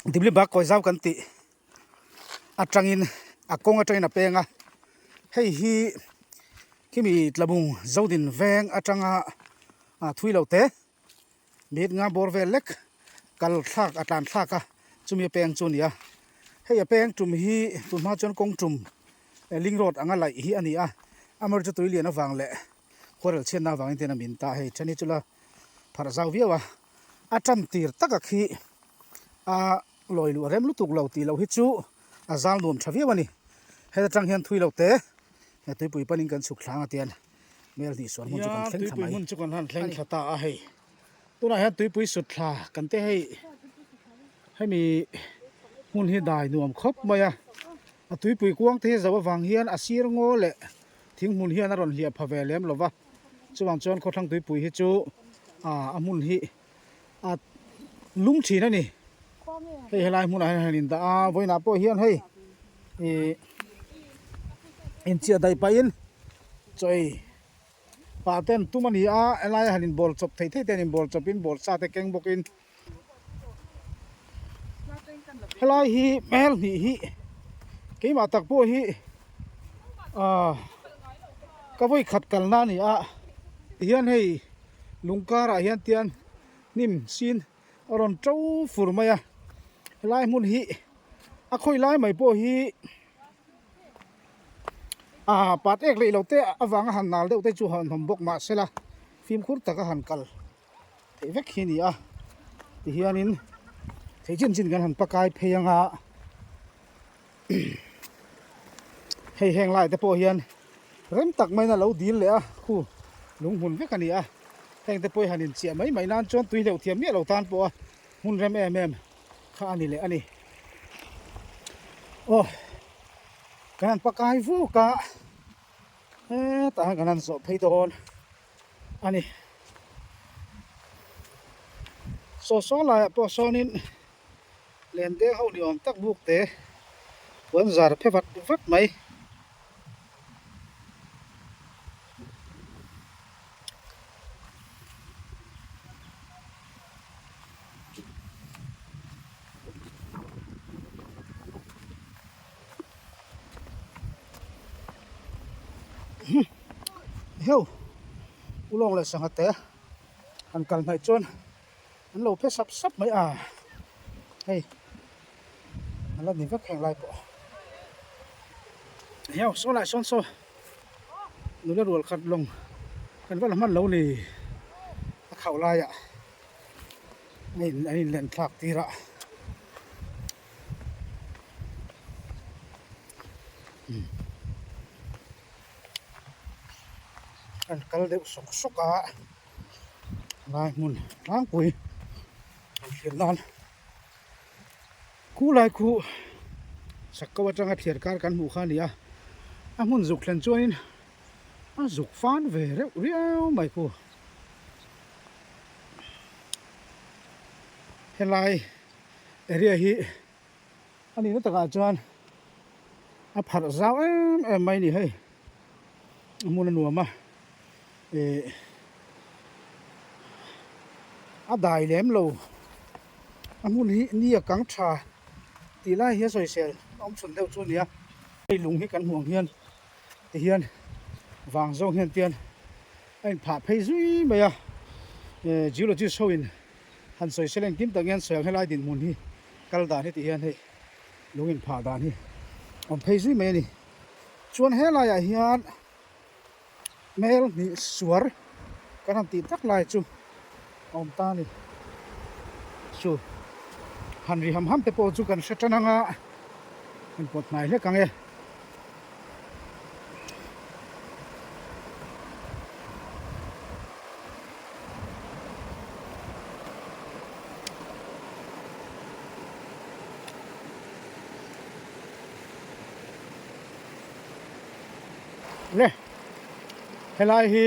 Dimlibak kawi zau kan tih atangin a kawng atangin a peng a hei hi khimi tlabung zodin veng atanga ah thui lo te mit nga bawr vel lek kal thlak a tlan thlak a chumi a peng chu a ni a hei a peng tum hi tunhma chuan kawng tum ling road anga laih hi a ni a amaherawhchu tui lian avang leh khuarel chhiatna avangin ten a min ta hei then hi chu la pharh zau viau a a tan tir taka khi a lawi luh rem lutuk lo tih loh hi chu a zal nuam tha viau a ni heta tang hian thui lo te he tuipui panin kan chhuk thlang a tian mel hnih sual hmun chu kan thleng thla mai hmun chu kan han thleng thla ta a hei tunah hian tuipui sut thla kan te hei hemi hmun hi dai nuam khawp mai a a tuipui kuang te hi zo avang hian a sir ngaw leh Thing hmun hian a rawn hliah pha ve lem lo va, chuvang chuan khawthlang tuipui hi chu ah a hmun hi a lum thin a ni. Hei helai hmunah hian a han indah a, vawiinah pawh hian hei ih inchiah daih pahin chaw ei pah te an tum a ni a, helaia han inbawl chawp thei thei te an inbawl chawpin bawl sa te keng bawkin Helai hi hmel hnih hi keimah tak pawh hi ah ka vawi khat kalna a ni a tihian hei lung karah hian tian hnim sin a rawn to fur mai a helai hmun hi a khawi lai mai pawh hi ah pat ek leh lo te avanga han nal deuh te chu han awm bawk mahsela fimkhur taka han kal. Theih vek hi a ni a tihianin thei chin chin kan han pakai phei anga hei heng lai te pawh hian rem tak maiin a lo dil leh a khu lung hmun vek a ni a heng te pawh hi han inchiah mai mai nan chuan tui hleuh thiam miah lo tan pawh a hmun rem em em kha a ni leh a ni aw kan han pakai vuk a hetah hian kan han zawh phei dawn. a ni. Saw saw laiah pawh sawnin len deng ho ni awm tak buk te puan zar phe vat vat mai. Heuh ulawng leh sangha te han kal hnaih chuan an lo phe sap sap mai a hei a la ni vek heng lai pawh heuh saw lai sawn saw nula rual khat lawng kan va la hman lo ni a khauh laiah a in an inlen thlak tir a. An kal deuh sawk sawk a lai hmun tlangpui an thlir nan khu lai khu sakko atanga thliar kar kan hmuh kha a ni a a hmun zuk thlen chuanin a zuk fan ve reuh riau mai khu helai area hi a nihna takah chuan a pharh zau em em mai a ni hei a hmun a nuam a ih a dai lem lo a hmun hi ni a kang tha tih lai hi a sawisel a awm chhun deuh chu a ni a hei lung hi kan hmuh ang hian ti hian vang zawng hian tian a inphah phei zui mai a eh geologist ho in Han sawi sel engkim tak hian sawi ang helai dinhmun hi kal dan hi tih hian hei lung inphah dan hi awm phei zui mai a ni. Chuan helaiah hian hmel hnih suar kan han tih tak lai chu a awm ta a ni. Chu han ri ham ham te pawh chu kan hre tan ang a, han pawt hnai hlek ang e. Le helai hi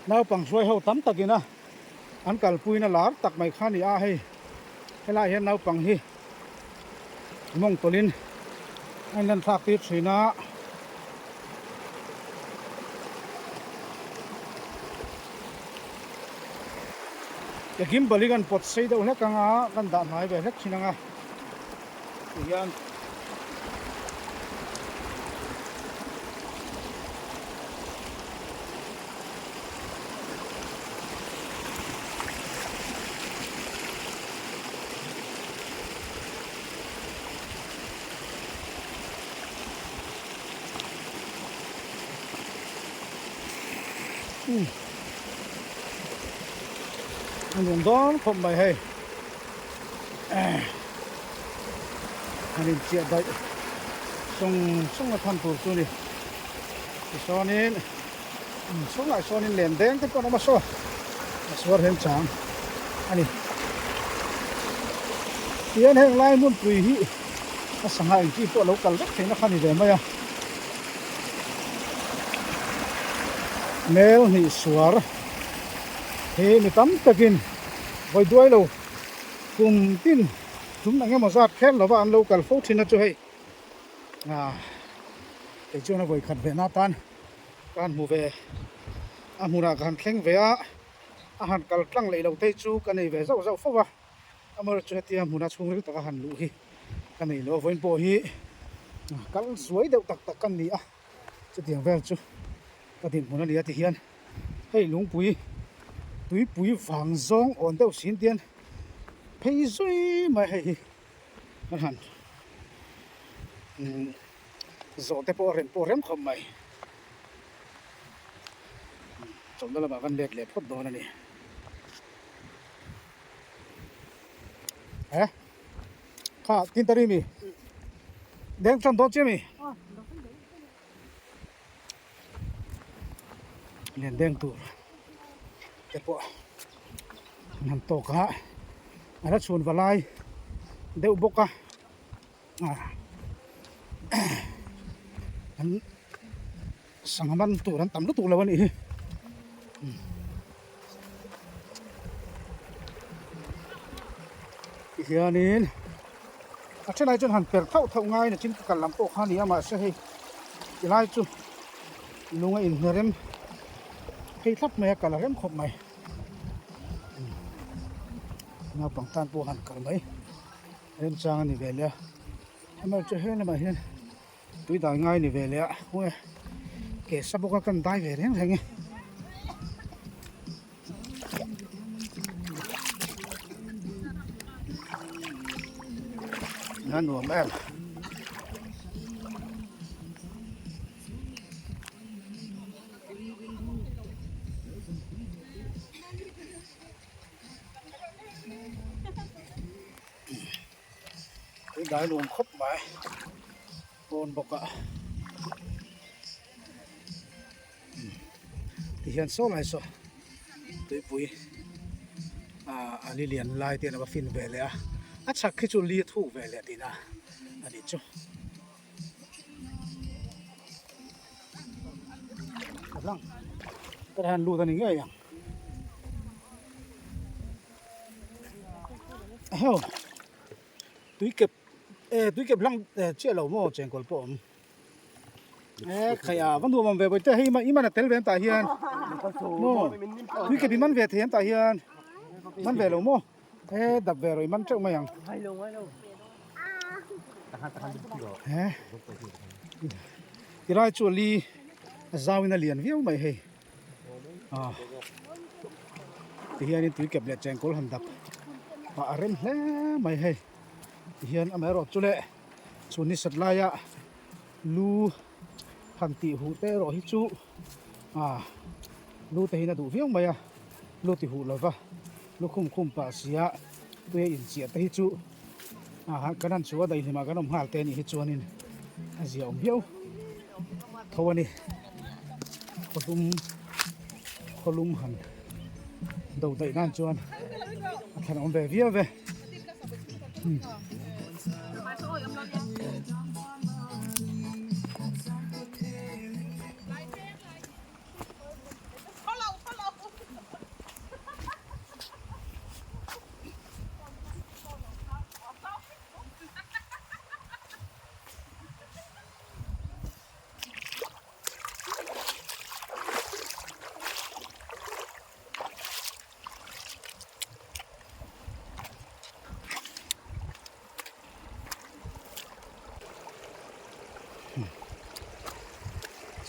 naupang hruai ho tam takin a an kalpuina lar tak mai kha a ni a hei helai hian naupang hi mawng tawlhin a inlan thlak tir thin a. Ke gimbal hi kan pawt sei deuh hlek ang a, kan dah hnai ve hlek thin ang a tihian. A nuam dawn khawp mai hei han inchiah daih sawng sawng a than tur chu a ni tichuanin chhungah sawn len deng te pawh an awm a saw a suar hian chang a ni tihian heng lai hmunpui hi a sangha engti pawh a lo kal vek theihna kha a ni ve mai a mel hnih suar hi mi tam takin vawi duai lo kum tin tum eng emaw zat kher lova an lo kal fo thin a chu hei ah kei chuan a vawi khat ve na tan. Ka han hmu ve, a hmunah ka han thleng ve a, a han kal tlang leh lo te chu ka nei ve zauh zauh fo va, amaherawhchu chu hetia hmuna chhungril taka han luh hi ka nei lo a, vawiin pawh hi kal zuai deuh tak tak ka ni a, chutiang vel chu ka dinhmun a ni a ti hian hei lungpui tuipui vang zawng awn deuh sin te hian phei zui mai hei hi kan han umm. Zawh te pawh a rem pawh a rem khawp mai. Chawlhna lamah kan let leh phawt dawn a ni. He kha tintari mi deng tan dawn chiah mi len deng tur te pawh an han tawk a a la chhun va lai deuh bawk a. An sangha man tur an tam lutuk lo a nih hi tihianin a thenah chuan han per thauh thauh ngai nachin ka kal lam pawh kha a ni a mahse hei tilai chu lung a inhnerem phei thlap mai a kal a rem khawp mai naupang tan pawh han kal mai. Remchang a ni ve leh a amaherawhchu chu he lamah hian tui dai ngai a ni ve leh a khawnge ke sa bawk a kan dai ve reng reng e. A nuam em. Tui dai nuam khawp mai pawn bawk a tihian saw lai saw tuipui ah a li lian lai te a fin ve leh a a chhak khi chu li a thuk ve leh tihna a nih chu. Ka han lut a ni ngei ang. Aw tui kep eh tui kep hlang eh chiah lo maw chengkawl pawh a awm eh khai a va nuam awm ve bawihte hei i man a tel ve an tah hian maw tui kep i man ve thei an tah hian man ve lo maw eh dap ve rawh i man teuh mai ang eh tilai chu a li a zau in a lian viau mai hei. Ah tihianin tui kep leh chengkawl han dap pah a rem hle mai hei tihian amaherawh chu leh chhun ni sat laia lu han tih huh te erawh hi chu ah lu te hian a duh viau mai a lu ti huh lova lu khum khum pah sia tui a inchiah te hi chu ah kan han chhuah a daihlim ah kan awm nghal te anih hi chuanin a zia awm viau. Tho a ni khawlum khawlum han do daih nan chuan a thlan awm ve viau ve umm.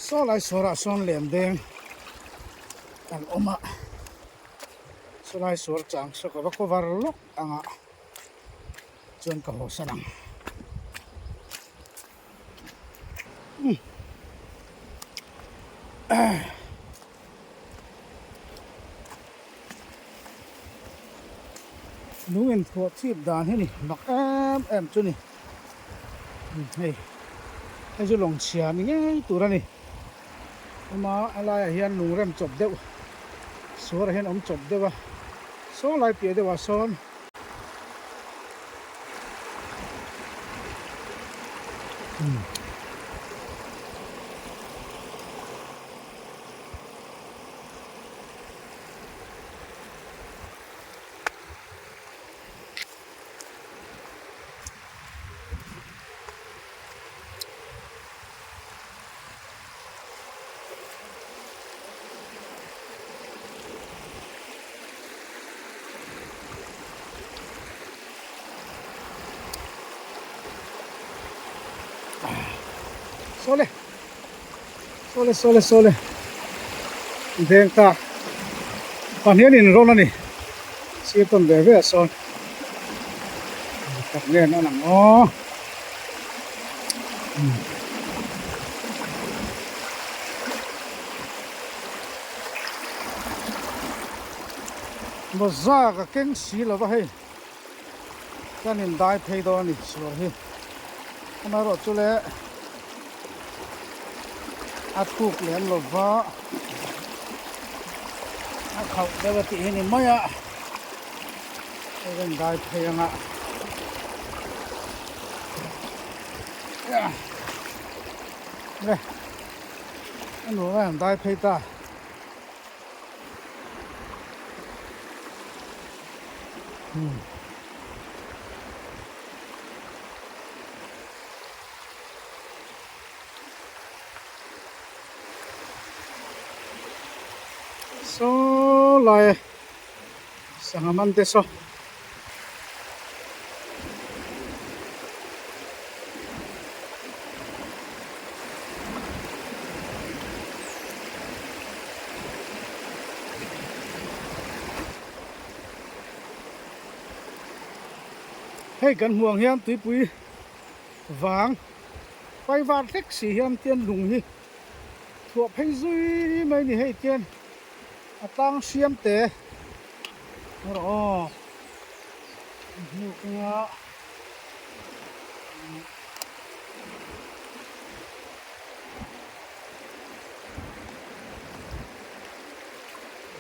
Saw lai suarah sawn lem deng an awm a, saw lai suar chang saw ka va cover lawk ang a chuan ka haw san ang. Lung inthuah chip dan hi ni mak em em chu ni hei hei chu lawng chhia ni ngei tur a ni ama a laiah hian lung rem chawp deuh suarah hian awm chawp deuh a saw lai piah deuhah sawn. Sawle sawle sawle sawle veng ta pahnih an inrawn a ni sir tawn ve ve ah sawn tak nge an ang aw. Mawza ka keng si lo va hei kan in dai phei dawn a ni suar hi amaherawh chu le a tuk lem lo va a khauh deuh a tih hi ni mai a hei kan dai phei ang a le a nuam a han dai phei ta. Saw lai sangha man te saw. Hei kan hmuh ang hian tuipui vang pai var hlek si hian tian lung hi thuah phei zui mai a ni hei tian a tlang hriam te erawh aw hmuh anga.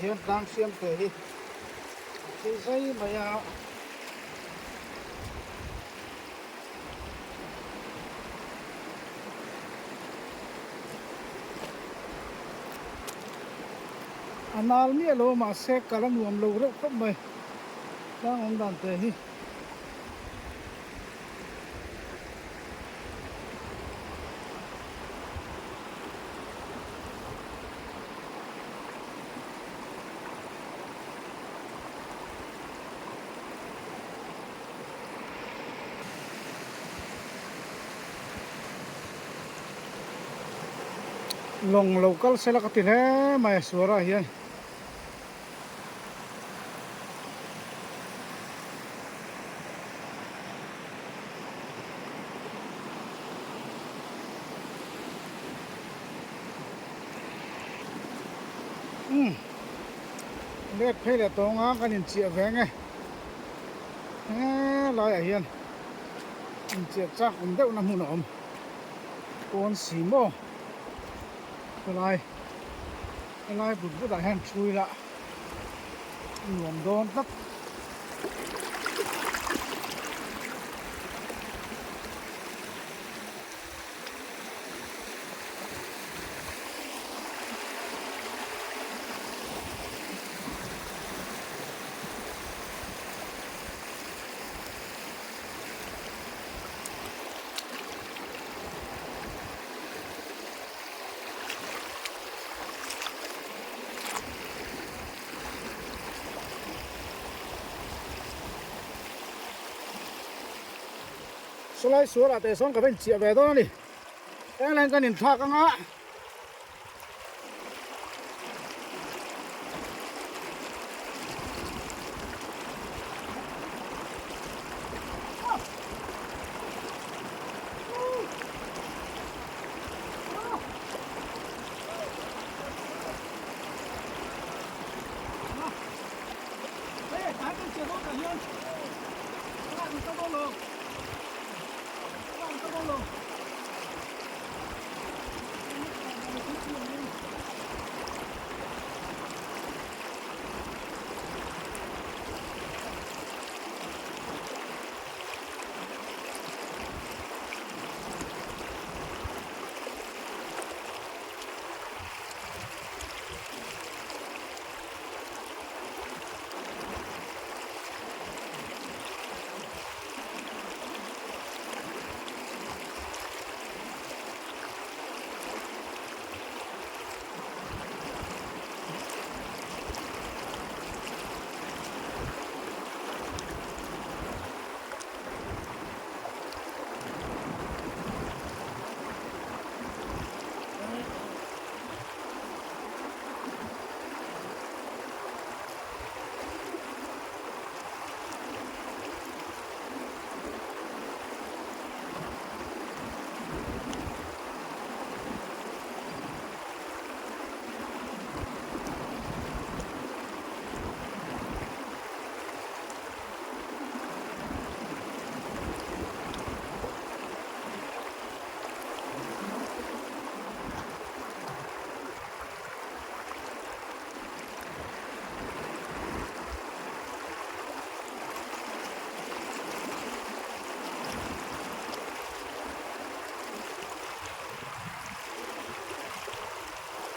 Hian tlang siam te hi a phei zai mai a. A nal miah lo mahse kal a nuam lo reuh khawp mai tlang awm dan te hi. Lawng lo kal sela ka ti hle mai a suarah hian. Umm let phei leh tawng a kan inchiah ve nge helaiah hian inchiah chak awm deuh na hmun a awm pawn si maw khawlai helai but but ah hian thu ila a nuam dawn tlat. Sawlai sualah teh sawn ka va inchiah ve dawn a ni. Heng leng kan inthlak anga.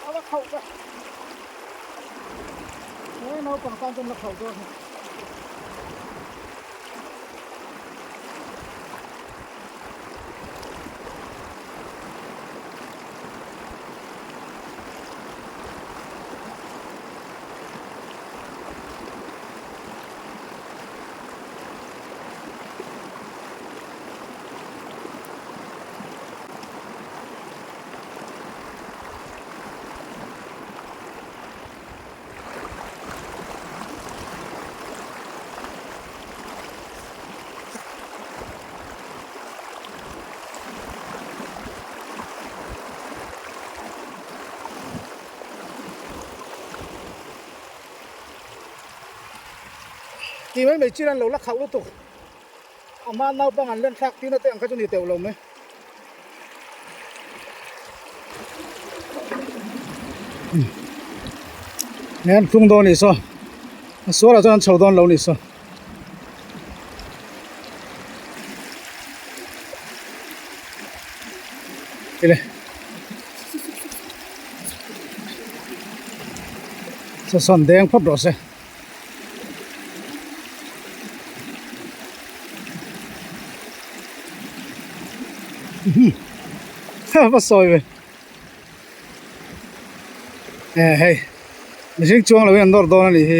A la khauh ta he naupang tan chuan la khauh dawn hi. Ti mai mai chin an lo la khauh lutuk a hma naupang an len thlak tina te ang kha chu ni teuh lo mai. He an thlung dawn anih saw a sualah chuan an chho dawn lo anih saw. Ile saw sawn deng phawt rawh se. Va sawi ve eh hei mihring chuang lo in an nawr dawn a nih hi.